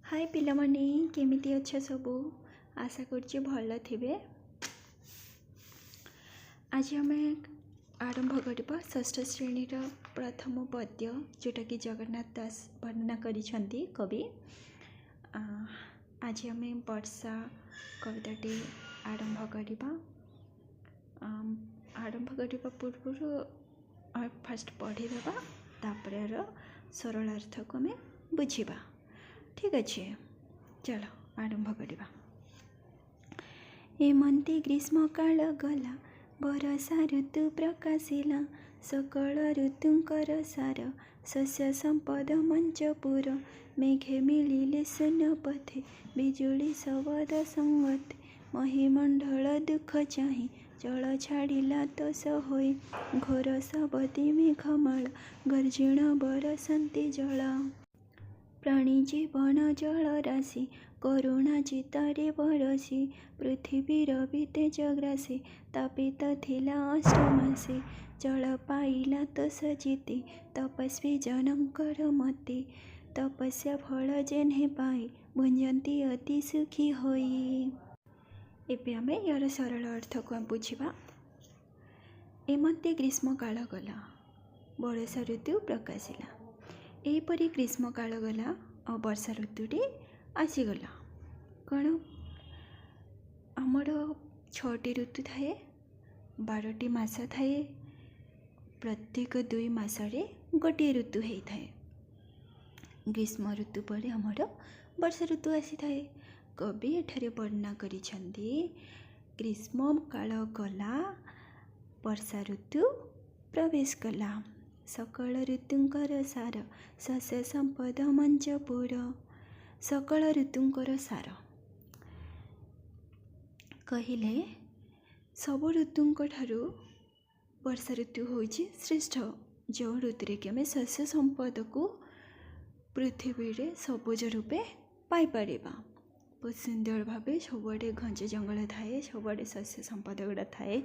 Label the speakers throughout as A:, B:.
A: High ପିଲାମାନେ, କେମିତି ଅଛ ସବୁ? ଆଶା କରୁଛି ଭଲ ଥିବେ। ଆଜି ଆମେ ଆରମ୍ଭ କରିବା ଷଷ୍ଠ ଶ୍ରେଣୀର ପ୍ରଥମ ପଦ୍ୟ, ଯେଉଁଟାକି ଜଗନ୍ନାଥ ଦାସ ବର୍ଣ୍ଣନା କରିଛନ୍ତି କବି। ଆଜି ଆମେ ବର୍ଷା କବିତାଟି ଆରମ୍ଭ କରିବା। ଆରମ୍ଭ କରିବା ପୂର୍ବରୁ ଆମେ ଫାଷ୍ଟ ପଢ଼ିଦେବା, ତାପରେ ଏହାର ସରଳାର୍ଥକୁ ଆମେ ବୁଝିବା। ଠିକ୍ ଅଛି, ଚାଲ ଆରମ୍ଭ କରିବା। ଏମନ୍ତେ ଗ୍ରୀଷ୍ମକାଳ ଗଲା, ବରଷା ଋତୁ ପ୍ରକାଶିଲା। ସକଳ ଋତୁଙ୍କର ସାର, ଶସ୍ୟ ସମ୍ପଦ ମଞ୍ଚପୁର। ମେଘେ ମିଳିଲେ ଶୂନ୍ୟ ପଥେ, ବିଜୁଳି ଶବଦ ସଙ୍ଗତେ। ମହିମଣ୍ଡଳ ଦୁଃଖ ଚାହିଁ, ଜଳ ଛାଡ଼ିଲା ତୋଷ ହୋଇ। ଘୋର ଶବଦେ ମେଘମାଳ, ଗର୍ଜିଣ ବରଷନ୍ତି ଜଳ। ପ୍ରାଣୀ ଜୀବନ ଜଳ ରାଶି, କରୁଣା ଚିତ୍ତରେ ବରଷି। ପୃଥିବୀର ବି ତେଜ ଗ୍ରାସେ, ତାପିତ ଥିଲା ଅଷ୍ଟମାସେ। ଜଳ ପାଇଲା ତୋଷ ଜିତି, ତପସ୍ୱୀ ଜନଙ୍କର ମତି। ତପସ୍ୟା ଫଳ ଯେହ୍ନେ ପାଇ, ଭୁଞ୍ଜନ୍ତି ଅତି ସୁଖୀ ହୋଇ। ଏବେ ଆମେ ୟାର ସରଳ ଅର୍ଥକୁ ଆମେ ବୁଝିବା। ଏମନ୍ତେ ଗ୍ରୀଷ୍ମକାଳ ଗଲା, ବରଷା ଋତୁ ପ୍ରକାଶିଲା। ଏହିପରି ଗ୍ରୀଷ୍ମକାଳ ଗଲା ଆଉ ବର୍ଷା ଋତୁଟି ଆସିଗଲା। କ'ଣ ଆମର 6ଟି ଋତୁ ଥାଏ, 12ଟି ମାସ ଥାଏ। ପ୍ରତ୍ୟେକ 2 ମାସରେ ଗୋଟିଏ ଋତୁ ହେଇଥାଏ। ଗ୍ରୀଷ୍ମ ଋତୁ ପରେ ଆମର ବର୍ଷା ଋତୁ ଆସିଥାଏ। କବି ଏଠାରେ ବର୍ଣ୍ଣନା କରିଛନ୍ତି, ଗ୍ରୀଷ୍ମ କାଳ ଗଲା, ବର୍ଷା ଋତୁ ପ୍ରବେଶ କଲା। ସକଳ ଋତୁଙ୍କର ସାର, ଶସ୍ୟ ସମ୍ପଦ ମଞ୍ଚପୁର। ସକଳ ଋତୁଙ୍କର ସାର କହିଲେ ସବୁ ଋତୁଙ୍କ ଠାରୁ ବର୍ଷା ଋତୁ ହେଉଛି ଶ୍ରେଷ୍ଠ, ଯେଉଁ ଋତୁରେ କି ଆମେ ଶସ୍ୟ ସମ୍ପଦକୁ ପୃଥିବୀରେ ସବୁଜ ରୂପେ ପାଇପାରିବା। ବହୁତ ସୁନ୍ଦର ଭାବେ ସବୁଆଡ଼େ ଘଞ୍ଚ ଜଙ୍ଗଲ ଥାଏ, ସବୁଆଡ଼େ ଶସ୍ୟ ସମ୍ପଦ ଗୁଡ଼ା ଥାଏ।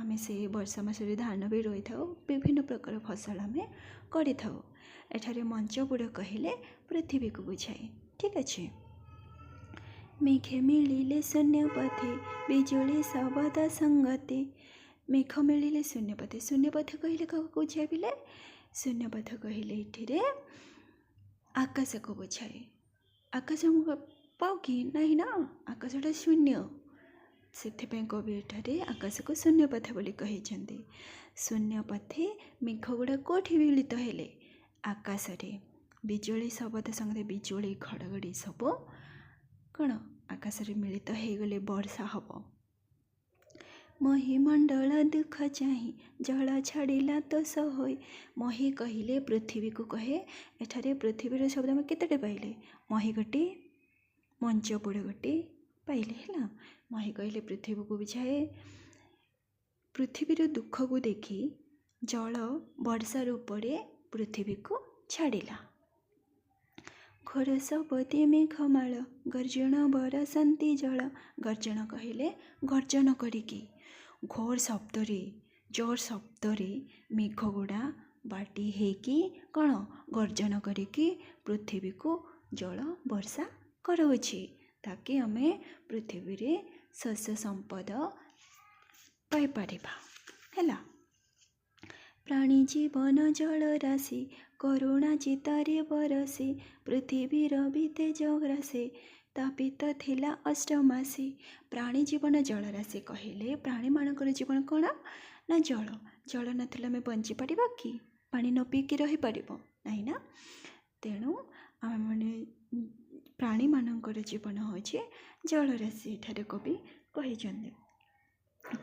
A: ଆମେ ସେଇ ବର୍ଷା ମାସରେ ଧାନ ବି ରୋଇଥାଉ, ବିଭିନ୍ନ ପ୍ରକାର ଫସଲ ଆମେ କରିଥାଉ। ଏଠାରେ ମଞ୍ଚପୁର କହିଲେ ପୃଥିବୀକୁ ବୁଝାଏ। ଠିକ୍ ଅଛି। ମେଘେ ମିଳିଲେ ଶୂନ୍ୟ ପଥେ, ବିଜୁଳି ଶବଦ ସଙ୍ଗତେ। ମେଘ ମିଳିଲେ ଶୂନ୍ୟ ପଥେ। ଶୂନ୍ୟ ପଥ କହିଲେ କାହାକୁ ବୁଝାଏ ପିଲେ? ଶୂନ୍ୟ ପଥ କହିଲେ ଏଠିରେ ଆକାଶକୁ ବୁଝାଏ। ଆକାଶ ଆମକୁ ପାଉ କି ନାହିଁ ନା, ଆକାଶଟା ଶୂନ୍ୟ। ସେଥିପାଇଁ କବି ଏଠାରେ ଆକାଶକୁ ଶୂନ୍ୟ ପଥ ବୋଲି କହିଛନ୍ତି। ଶୂନ୍ୟ ପଥେ ମେଘ ଗୁଡ଼ା କେଉଁଠି ମିଳିତ ହେଲେ? ଆକାଶରେ। ବିଜୁଳି ଶବଦ ସଙ୍ଗେ, ବିଜୁଳି ଘଡ଼ଘଡ଼ି ସବୁ କ'ଣ ଆକାଶରେ ମିଳିତ ହେଇଗଲେ ବର୍ଷା ହେବ। ମହିମଣ୍ଡଳ ଦୁଃଖ ଚାହିଁ, ଜଳ ଛାଡ଼ିଲା ତୋଷ ହୋଇ। ମହି କହିଲେ ପୃଥିବୀକୁ କହେ। ଏଠାରେ ପୃଥିବୀର ଶବ୍ଦ ଆମେ କେତେଟା ପାଇଲେ? ମହି ଗୋଟିଏ, ମଞ୍ଚପୁର ଗୋଟିଏ ପାଇଲେ। ହେଲା, ମହି କହିଲେ ପୃଥିବୀକୁ ବୁଝାଏ। ପୃଥିବୀର ଦୁଃଖକୁ ଦେଖି ଜଳ ବର୍ଷା ରୂପରେ ପୃଥିବୀକୁ ଛାଡ଼ିଲା। ଘୋର ଶବଦେ ମେଘମାଳ, ଗର୍ଜନ ବରଷନ୍ତି ଜଳ। ଗର୍ଜନ କହିଲେ ଗର୍ଜନ କରିକି, ଘୋର ଶବ୍ଦରେ, ଜୋର ଶବ୍ଦରେ ମେଘ ଗୁଡ଼ା ବାଟି ହେଇକି କ'ଣ ଗର୍ଜନ କରିକି ପୃଥିବୀକୁ ଜଳ ବର୍ଷା କରାଉଛି, ତାକି ଆମେ ପୃଥିବୀରେ ଶସ୍ୟ ସମ୍ପଦ ପାଇପାରିବା। ହେଲା, ପ୍ରାଣୀ ଜୀବନ ଜଳ ରାଶି, କରୁଣା ଚିତ୍ତରେ ବରଷି। ପୃଥିବୀର ବି ତେଜ ଗ୍ରାସେ, ତାପିତ ଥିଲା ଅଷ୍ଟମାସେ। ପ୍ରାଣୀ ଜୀବନ ଜଳରାଶି କହିଲେ ପ୍ରାଣୀମାନଙ୍କର ଜୀବନ କ'ଣ ନା ଜଳ। ଜଳ ନଥିଲେ ଆମେ ବଞ୍ଚିପାରିବା କି? ପାଣି ନ ପିଇକି ରହିପାରିବ ନାହିଁ ନା। ତେଣୁ ଆମେମାନେ ପ୍ରାଣୀମାନଙ୍କର ଜୀବନ ହେଉଛି ଜଳରାଶି, ଏଠାରେ କବି କହିଛନ୍ତି।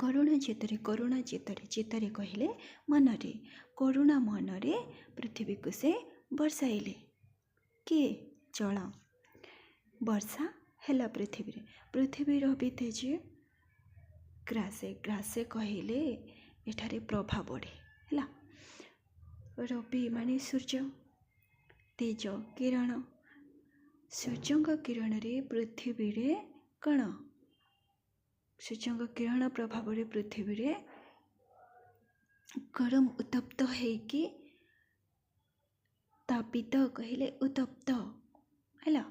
A: କରୁଣା ଚିତ୍ତରେ, କରୁଣା ଚିତ୍ତରେ, ଚିତ୍ତରେ କହିଲେ ମନରେ, କରୁଣା ମନରେ ପୃଥିବୀକୁ ସେ ବର୍ଷାଇଲେ। କିଏ? ଜଳ ବର୍ଷା ହେଲା ପୃଥିବୀରେ। ପୃଥିବୀର ବି ତେଜ ଗ୍ରାସେ। ଗ୍ରାସେ କହିଲେ ଏଠାରେ ପ୍ରଭା ବଢ଼େ। ହେଲା, ରବି ମାନେ ସୂର୍ଯ୍ୟ, ତେଜ କିରଣ, ସୂର୍ଯ୍ୟଙ୍କ କିରଣରେ ପୃଥିବୀରେ କ'ଣ, ସୂର୍ଯ୍ୟଙ୍କ କିରଣ ପ୍ରଭାବରେ ପୃଥିବୀରେ ଗରମ ଉତ୍ତପ୍ତ ହେଇକି, ତାପିତ କହିଲେ ଉତ୍ତପ୍ତ। ହେଲା,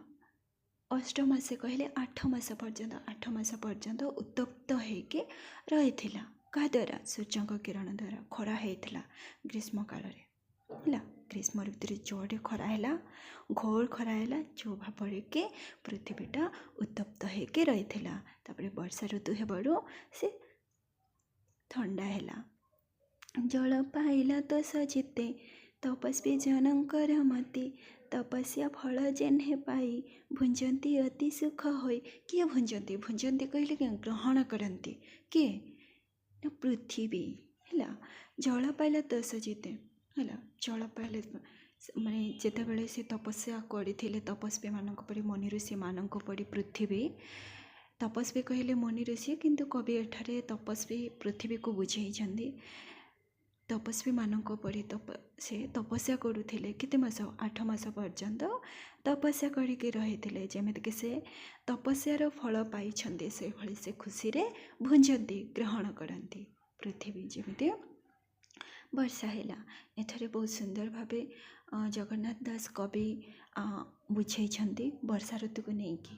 A: ଅଷ୍ଟମାସେ କହିଲେ 8 ମାସ ପର୍ଯ୍ୟନ୍ତ, 8 ମାସ ପର୍ଯ୍ୟନ୍ତ ଉତ୍ତପ୍ତ ହେଇକି ରହିଥିଲା। କାହା ଦ୍ୱାରା? ସୂର୍ଯ୍ୟଙ୍କ କିରଣ ଦ୍ୱାରା ଖରା ହେଇଥିଲା ଗ୍ରୀଷ୍ମ କାଳରେ। ହେଲା, ଗ୍ରୀଷ୍ମ ଋତୁରେ ଜୋରରେ ଖରା ହେଲା, ଘୋର ଖରା ହେଲା, ଯେଉଁ ଭାବରେ କି ପୃଥିବୀଟା ଉତ୍ତପ୍ତ ହେଇକି ରହିଥିଲା। ତାପରେ ବର୍ଷା ଋତୁ ହେବାରୁ ସେ ଥଣ୍ଡା ହେଲା। ଜଳ ପାଇଲା ତୋଷ ଯେତେ ତପସ୍ୱୀ ଜନଙ୍କର ମତି, ତପସ୍ୟା ଫଳ ଯେହ୍ନେ ପାଇ ଭୁଞ୍ଜନ୍ତି ଅତି ସୁଖ ହୋଇ। କିଏ ଭୁଞ୍ଜନ୍ତି? ଭୁଞ୍ଜନ୍ତି କହିଲେ ଗ୍ରହଣ କରନ୍ତି। କିଏ ନା ପୃଥିବୀ। ହେଲା, ଜଳ ପାଇଲା ତୋଷ ଯେତେ ହେଲା, ଜଳ ପାଇଲେ ମାନେ ଯେତେବେଳେ ସେ ତପସ୍ୟା କରିଥିଲେ ତପସ୍ୱୀମାନଙ୍କ ପରି, ମୁନି ଋଷିମାନଙ୍କ ପରି ପୃଥିବୀ। ତପସ୍ୱୀ କହିଲେ ମୁନି ଋଷି, କିନ୍ତୁ କବି ଏଠାରେ ତପସ୍ୱୀ ପୃଥିବୀକୁ ବୁଝେଇଛନ୍ତି। ତପସ୍ୱୀମାନଙ୍କ ପରି ସେ ତପସ୍ୟା କରୁଥିଲେ। କେତେ ମାସ? 8 ମାସ ପର୍ଯ୍ୟନ୍ତ ତପସ୍ୟା କରିକି ରହିଥିଲେ। ଯେମିତିକି ସେ ତପସ୍ୟାର ଫଳ ପାଇଛନ୍ତି, ସେଇଭଳି ସେ ଖୁସିରେ ଭୁଞ୍ଜନ୍ତି, ଗ୍ରହଣ କରନ୍ତି ପୃଥିବୀ, ଯେମିତି ବର୍ଷା ହେଲା। ଏଠାରେ ବହୁତ ସୁନ୍ଦର ଭାବେ ଜଗନ୍ନାଥ ଦାସ କବି ବୁଝେଇଛନ୍ତି ବର୍ଷା ଋତୁକୁ ନେଇକି।